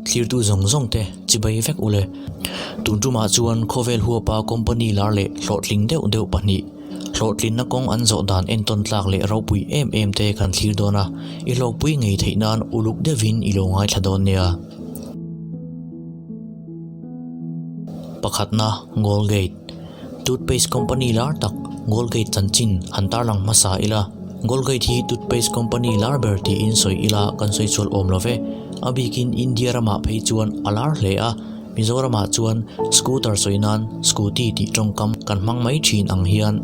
Thlirtu zawng zawng te chibai vek ule. Tun tumah chuan khawvel huapa company lar leh hlawhtling deuh deuh pahnih, hlawhtlinna kawng an zawh dan entawn tlak leh ropui em em te kan thlir dawn a, i hlawkpui ngei theih nan uluk deuhin i lo ngaithla dawn nia. Pakhatna, Goalgate. Toothpaste company lar tak Goalgate chanchin han tarlang hmasa ila. Goalgate hi toothpaste company lar ber tiin sawi ila kan sawi chhual awm lo ve. A bikin India ramah phei chuan a lar hle a, Mizoramah chuan scooter sawi nan scooty tih tawngkam kan hmang mai thin ang hian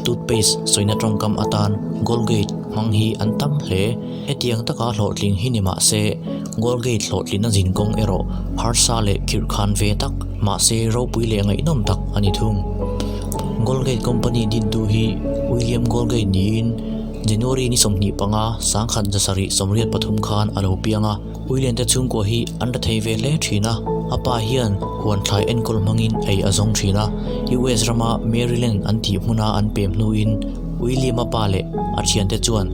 toothpaste sawina tawngkam atan Goalgate hmang hi an tam hle. Hetiang taka hlawhtling hi ni mah se, Goalgate hlawhtlinna zinkawng erawh harsa leh khirhkhan ve tak, mahse ropui leh ngaihnawm tak a ni thung. Goalgate company dintu hi William Goalgate niin January ni 25, 1783 khan a lo piang a. William te chhungkua hi an ra thei ve hle thin a, a pa hian huan thlai enkawl hmangin ei a zawng thin a. US rama Maryland an tih hmuna an pem hnuin William-a pa leh a thiante chuan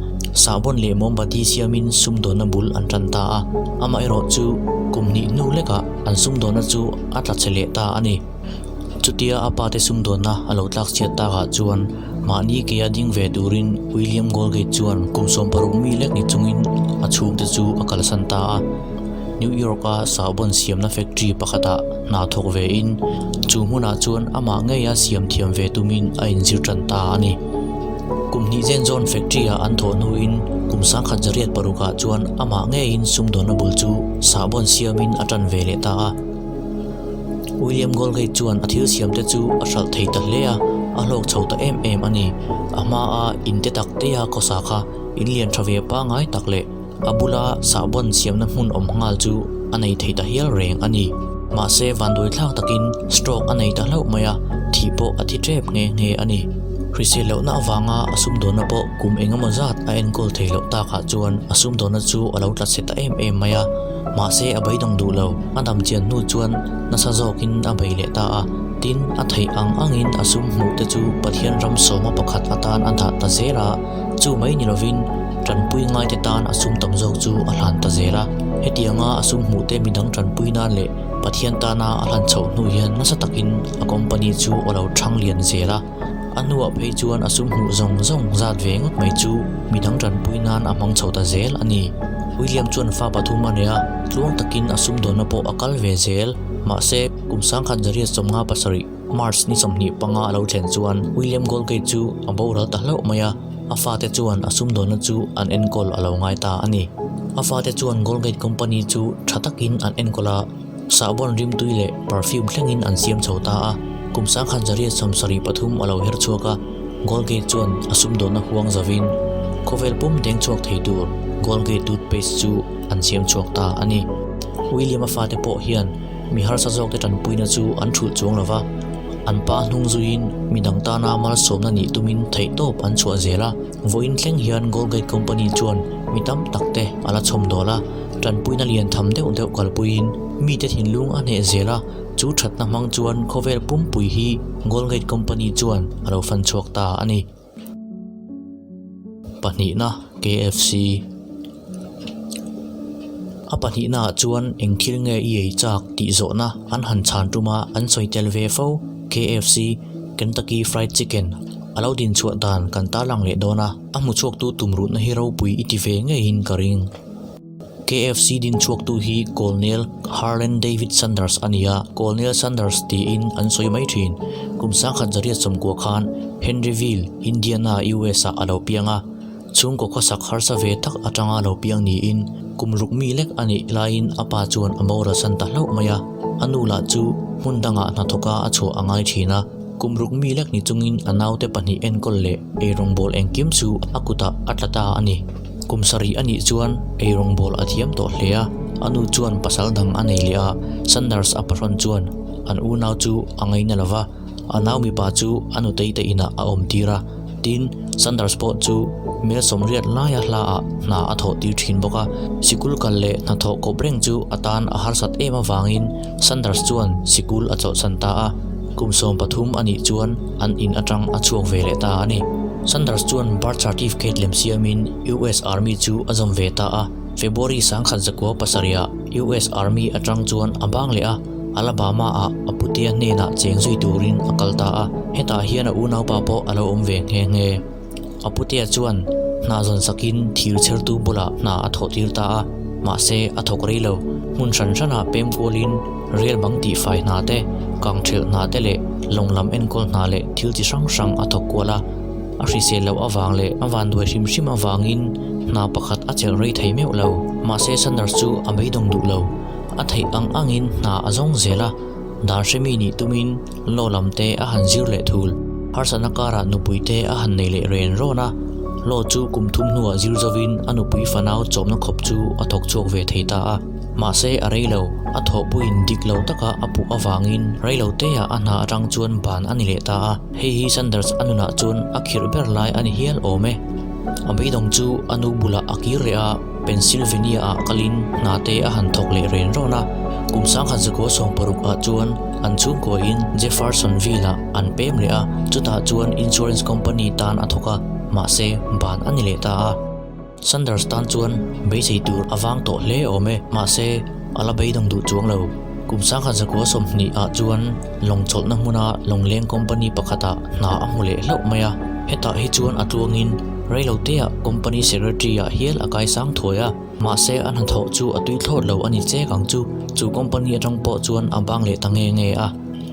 sahbawn leh mawmbati siamin sumdawnna bul an tan ta a, amaherawh chu kum hnih hnu lekah an sumdawnna chu a tla chhe leh ta a ni. Chutia a pate sumdawnna a lo tlak chhiat takah chuan mahni keia ding ve turin William Goldgate chuan kum 60 mi lek ni chungin a chhungte chu a kalsan ta a. New York-a sahbawn siamna factory pakhatah hna thawk vein chu hmunah chuan amah ngeia siam thiam ve tumin a inzir tan ta a ni. Kum hnih zen zawn factory-ah an thawh hnuin kum 1906-ah chuan amah ngeiin sumdawnna bul chu sahbawn siamin a tan ve leh ta a. William Goldgate chuan a thil siamte chu a hralh thei ta hle a, a hlawk chho ta em em a ni. A hmaa in te tak teia khawsa kha in lian tha ve pangngai tak leh a bula sahbawn siamna hmun awm nghal chu a nei thei ta hial reng a ni. Mahse vanduai thlak takin stroke a nei ta hlauh mai a, thih pawh a thi tep nghe nghe a ni. Hrisel lohna avanga a sumdawnna pawh kum engemaw zat a enkawl thei loh takah chuan a sumdawnna chu a lo tla chhe ta em em mai a. Mahse a beidawng duh lo, a dam chian hnu chuan nasa zawkin a bei leh ta a. Tin, a theih ang angin a sum hmuh te chu Pathian ram sawma pakhat atan a dah ta zel a, chu mai ni lovin tanpui ngaite tan a sum tam zawk chu a hlan ta zel a. Hetianga a sum hmuh te midang tanpui nan leh Pathian tana a hlan chhoh hnu hian nasa takin a company chu a lo thang lian zel a. A hnuah phei chuan a sum hmuh zawng zawng zat ve ngawt mai chu midang tanpui nan a hmang chho ta zel a ni. William chuan fa pathum a nei a, tluang takin a sumdawnna pawh a kal ve zel. Mahse, kum 1957, March ni 25 a lo thlen chuan William Goldgate chu a boral ta hlauh mai a, a fate chuan a sumdawnna chu an enkawl a lo ngai ta a ni. A fate chuan Goldgate Company chu tha takin an enkawl a. Sahbawn rimtui leh perfume thlengin an siam chho ta a, kum 1973 a lo her chhuak a, Goldgate chuan a sumdawnna huang zavin khawvel pum deng chhuak thei tur Goldgate toothpaste chu an siam chhuak ta a ni. William-a fate pawh hian mi harsa zawkte tanpuina chu an thulh chuang lo va, an pa hnung zuiin mi dang tana malsawmna nih tumin theihtawp an chhuah zel a, vawiin thleng hian Goldgate company chuan mi tam takte a la chhawmdawl a. Tanpuina lian tham deuh deuh kalpuiin mite thinlung a hneh zel a, chu thatna hmang chuan khawvel pumpui hi Goldgate Company chuan a lo fan chhuak ta a ni. Pahnihna, KFC A pahnihnaah chuan eng thil nge i ei chak tih zawhna an han chhan tum a, an sawi tel ve fo. KFC, Kentucky Fried Chicken, a lo din chhuah dan kan tarlang leh dawn a, a hmu chhuaktu tumruhna hi ropui i ti ve ngeiin ka ring. KFC din chhuaktu hi Colonel Harlan David Sanders a ni a, Colonel Sanders tiin an sawi mai thin. Kum 1990 khan Henryville, Indiana, US-ah a lo piang a. Chhungkaw khawsak harsa ve tak atanga lo piang niin kum ruk mi lek a nih laiin a pa chuan a boral san ta hlauh mai a. A nu lah chu hmun dangah hnathawka a chhuah a ngai thin a. Kum ruk mi lek ni chungin a naute pahnih enkawl leh eirawngbawl engkim chu a kutah a tla ta a ni. Kum sarih a nih chuan eirawngbawl a thiam tawh hle a, a nu chuan pasal dang a nei leh a, Sanders a pahrawn chuan an unau chu a ngaina lo va, a nau mipa chu a nutei te inah a awm tir a, tin, Sanders pawh chu mel sawmriat laia hlaah hna a thawh tir thin bawk a, sikul kal leh hnathawh kawp reng chu a tan a harsat em avangin Sanders chuan sikul a chawlhsan ta a, kum 13 a nih chuan an in atang a chhuak ve leh ta a ni. Sanders chuan birth certificate lem siamin US Army chu a zawm ve ta a. February 1917-ah US Army atang chuan a bang leh a, Alabama-ah a putea hnenah cheng zui turin a kal ta a, hetah hian a unaupa pawh a lo awm ve nghe nghe. A putea chuan hna zawn sakin thir chhertu bulah hna a thawh tir ta a, mahse a thawk rei lo. Hmun hran hranah pem kualin rel bang tihfai hna te, kang thelh hna te leh lawng lam enkawl hna leh thil chi hrang hrang a thawk kual a. A hrisel loh avang leh a vanduai hrim hrim avangin hna pakhat a chelh rei thei meuh lo. Mahse Sanders chu a beidawng duh lo. A theih ang angin hna a zawng zel a, dan hremi nih tumin Law lam te a han zir leh thul. Harsatna karah nupui te a han nei leh ren rawn a, Law chu kum thum hnuah zir zovin a nupui fanau chawmna khawp chu a thawk chhuak ve thei ta a. Mahse a rei lo, a thawhpuiin dik lo taka a puh avangin rei lo teah a hna atang chuan ban a ni leh ta a. Hei hi Sanders a nunah chuan a khirh ber lai a ni hial awm e. A beidawng chu a nu bulah a kir leh a. Pennsylvania-ah kalin hna te a han thawk leh ren rawn a, kum 1916 ah chuan an chhungkuain Jeffersonville-ah an pem leh a, chutah chuan insurance company tan a thawk a, mahse ban a ni leh ta a. Sanders tan chuan beisei tur a vang tawh hle awm e, mahse a la beidawng duh chuang lo. Kum 1920 ah chuan lawng chawlhna hmuna lawngleng company pakhatah hna a hmu leh hlauh mai a, hetah hi chuan a tluangin reiloteah company secretary ah hial a kaisang thuai a, mahse a hnathawh chu a tui thlawt lo a ni chek ang chu, chu company atang pawh chuan a bang leh ta nge nge a.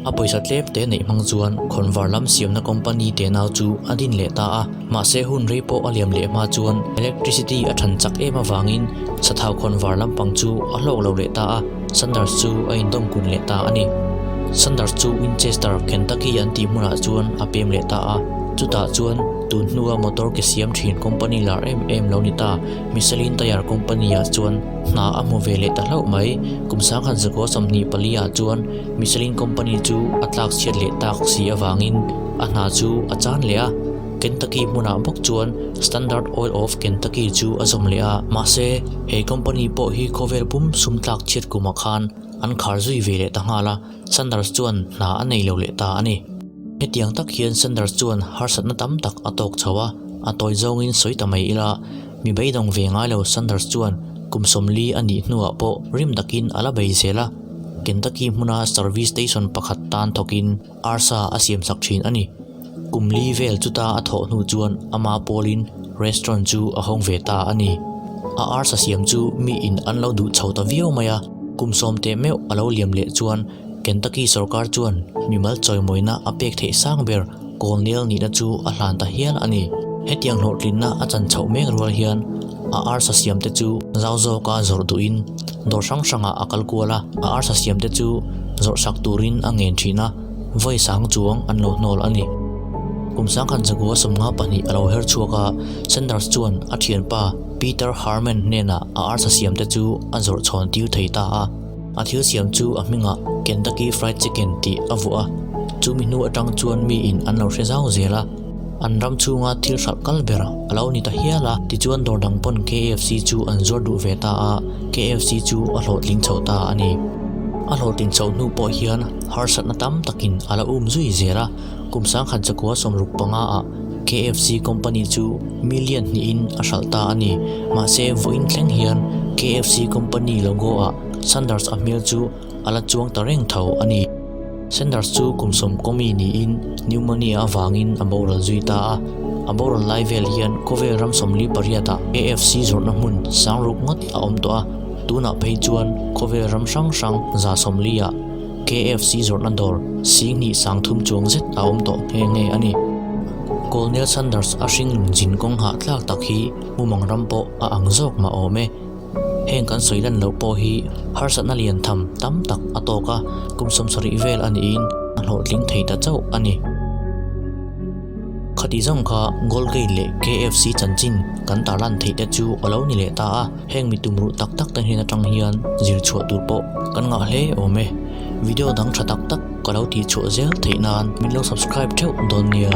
A pawisa tlem te neih hmang chuan khawnvar lam siamna company tenau chu a din leh ta a, mahse hun rei pawh a liam leh hma chuan electricity a than chak em avangin sathau khawnvar lampang chu a hlawk lo leh ta a, Sanders chu a indawm kun leh ta a ni. Sanders chu Winchester, Kentucky an tih hmunah chuan a pem leh ta a, chutah chuan tun hnua motor ke siam thin company lar em em lo ni ta Michelin Tire Company ah chuan hna a hmu ve leh ta hlauh mai. Kum 1924 ah chuan Michelin Company chu a tlak chhiat leh tak si avangin a hna chu a chan leh a, Kentucky hmunah bawk chuan Standard Oil of Kentucky chu a zawm leh a, mahse he company pawh hi khawvel pum sum tlak chhiat kumah khan an khar zui ve leh ta nghal a, Sanders chuan hna a nei lo leh ta a ni. Hetiang tak hian Sanders chuan harsatna tam tak a tawk chho a, a tawi zawngin sawi ta mai ila, mi beidawng ve ngai lo Sanders chuan kum 40 a nih hnuah pawh rim takin a la bei zel a, Kentucky hmuna service station pakhat tan thawkin arsa a siamsak thin a ni. Kum li vel chuta a thawh hnu chuan ama pawlin restaurant chu a hawng ve ta a ni. A arsa siam chu miin an lo duh chho ta viau mai a, kum sawm teh meuh a lo liam leh chuan Kentucky sorkar chuan mimal chawimawina a pek theih sang ber Colonel nihna chu a hlan ta hial a ni. Hetiang hlawhtlinna a chan chhoh mek rual hian a arsa siamte chu zau zawka zawrh duhin dawr hrang hrangah a kal kual a, a arsa siamte chu zawrh sak turin a ngen thin a, vawi sang chuang an lo hnawl a ni. Kum 1952 a lo her chhuak a, Sanders chuan a thianpa Peter Harman hnenah a arsa siamte chu a zawrh chhawn tir thei ta a. A thil siam chu a hmingah Kentucky Fried Chicken tih a vuah a, chumi hnu atang chuan miin an lo hre zau zel a, an ram chhunga thil hralh kal ber a lo ni ta hial a, tichuan dawr dang pawn KFC chu an zuar duh ve ta a, KFC chu a hlawhtling chho ta a ni. A hlawhtlin chhoh hnu pawh hian harsatna tam takin a la um zui zel a, kum 1965 ah KFC company chu million hnihin a hralh ta a ni. Mahse vawiin thleng hian KFC company logo ah Sanders a hmel chu a la chuang ta reng tho a ni. Sanders chu kum sawmkawmi niin pneumonia avangin a boral zui ta a. A boral lai vel hian khawvel ram 48 ah KFC zawrhna hmun sangruk ngawt a awm tawh a. Tunah phei chuan khawvel ram hrang hrang 140 ah KFC zawrhna dawr 20 30 chuang zet a awm tawh nghe nghe a ni. Colonel Sanders a hring lungzin kawng hah tlak tak hi mumang ram pawh a ang zawk mah awm e. Heng kan sawi lan loh pawh hi harsatna lian tham tam tak a tawk a, kum 70 vel a niin a hlawhtling thei ta chauh a ni. Khati zawng kha Golgate leh KFC chanchin kan tarlan theih te chu a lo ni leh ta a, heng mi tumruh tak tak te hnen atang hian zir chhuah tur pawh kan ngah hle awm e. Video dang tha tak tak ka lo tih chhuah zel theih nan min lo subscribe theuh dawn nia.